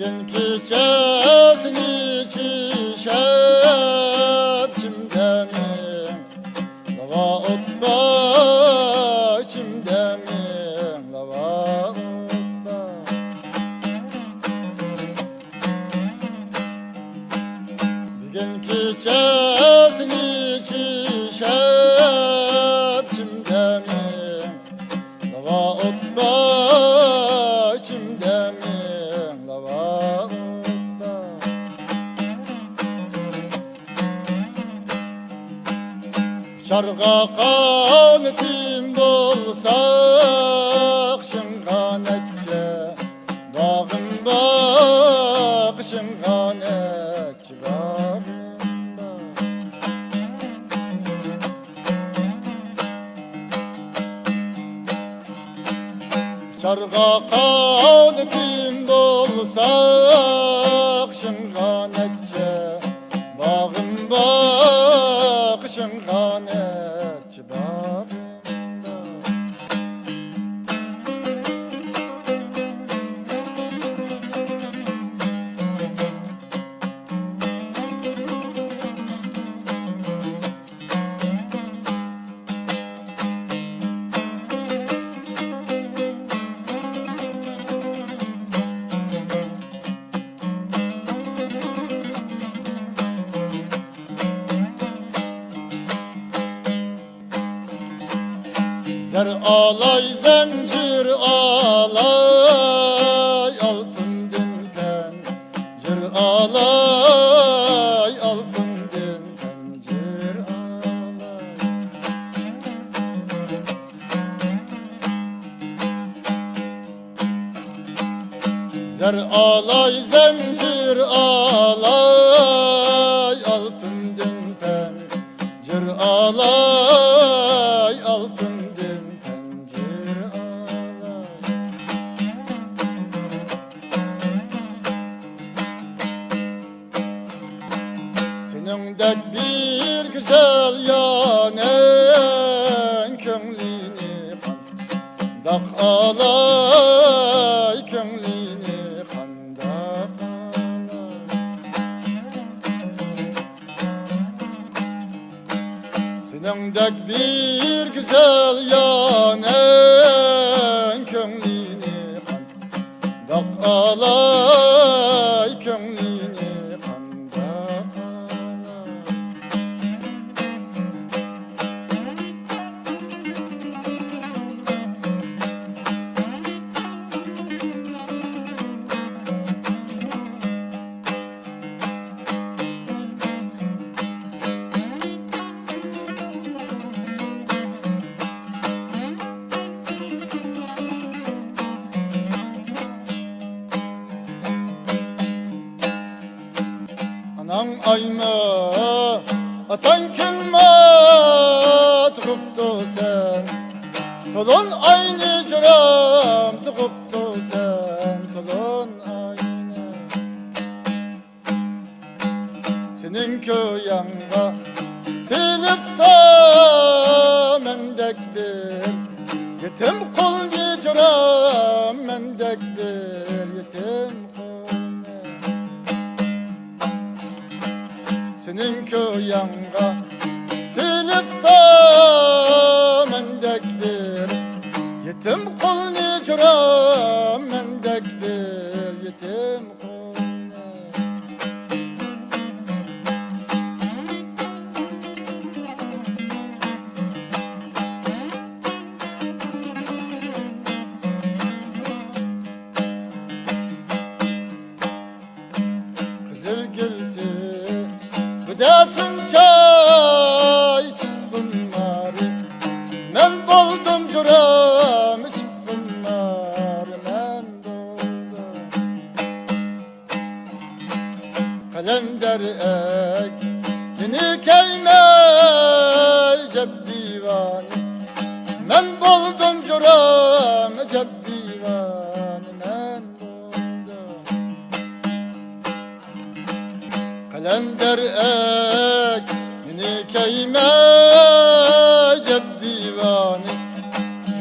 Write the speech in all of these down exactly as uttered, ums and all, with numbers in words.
كېچەسىنى چۈشەپ چىمدەمىڭ، لاۋا ئوت بار چىمدەمىڭ، لاۋا ئوت بار. بۈگۈن كېچەسىنى چۈشەپ چىمدەمىڭ، لاۋا ئوت بار چىمدەمىڭ، لاۋا ئوت بار. ئۇچارغا قانىتىم بولسا، قېشىڭغا نەچچە باغىم بار، قېشىڭغا نەچچە باغىم بار. ئۇچارغا قانىتىم بولسا، قېشىڭغا نەچچە باغىم بار، قېشىڭغا نەچچە باغىم بار. زەر ئالاي، زەنجىر ئالاي، ئالتۇندىن پەنجىر ئالاي، ئالتۇندىن پەنجىر ئالاي. زەر ئالاي، زەنجىر ئالاي، ئالتۇندىن پەنجىر ئالاي، ئالتۇندىن پەنجىر ئالاي. سېنىڭدەك بىر گۈزەل يارنىڭ كۆڭلىنى قانداق ئالاي، كۆڭلىنى قانداق ئالاي؟ سېنىڭدەك بىر گۈزەل يارنىڭ كۆڭلىنى قانداق ئالاي، كۆڭلىنى قانداق ئالاي؟ ئاناڭ ئايمۇ، ئاتاڭ كۈنمۇ تۇغۇپتۇ سەن، تولۇن ئاينى جۇرام، تۇغۇپتۇ سەن، تولۇن ئاينى. سېنىڭ كوياڭغا سېلىپتا مەندەك بىر يېتىم قۇلنى جۇرام، مەندەك بىر يېتىم قۇلنى. سېنىڭ كوياڭغا سېلىپتا مەندەك بىر يېتىم قۇلنى جۇرام، مەندەك بىر يېتىم قۇلنى. قىزىل گۈل تېپىدە شۇنچە ئىچىپ خۇمارى، مەن بولدۇم جۇرام، ئىچىپ خۇمارى مەن بولدۇم. قەلەندەر ئەگىنى كەيمەي ئەجەب دىۋانە، مەن بولدۇم جۇرام، ئەجەب دىۋانە مەن بولدۇم. قەلەندەر ئەگىنى كەيمەي ئەجەب دىۋانە،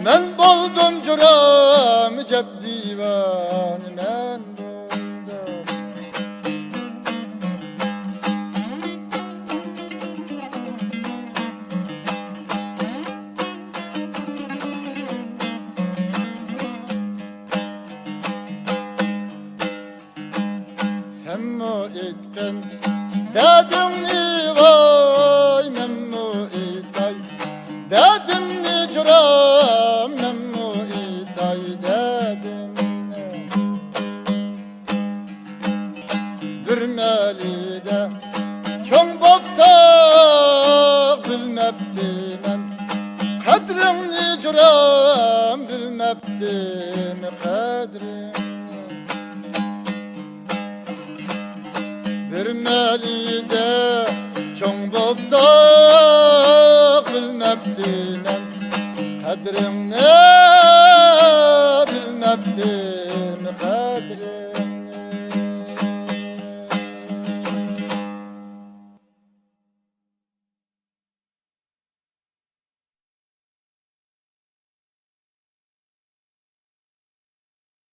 مەن بولدۇم جۇرام، ئەجەب دىۋانە مەن بولدۇم. مەنمۇ ئېيتقىن دەردىمنى ۋاي، مەنمۇ ئېيتاي دەردىمنى جۇرام، مەنمۇ ئېيتاي دەردىمنى. بىر مەلىدە چوڭ بوپتۇ، بىلمەپتىمەن قەدرىڭنى جۇرام، بىلمەپتىمەن قەدرىڭنى. بىر مەلى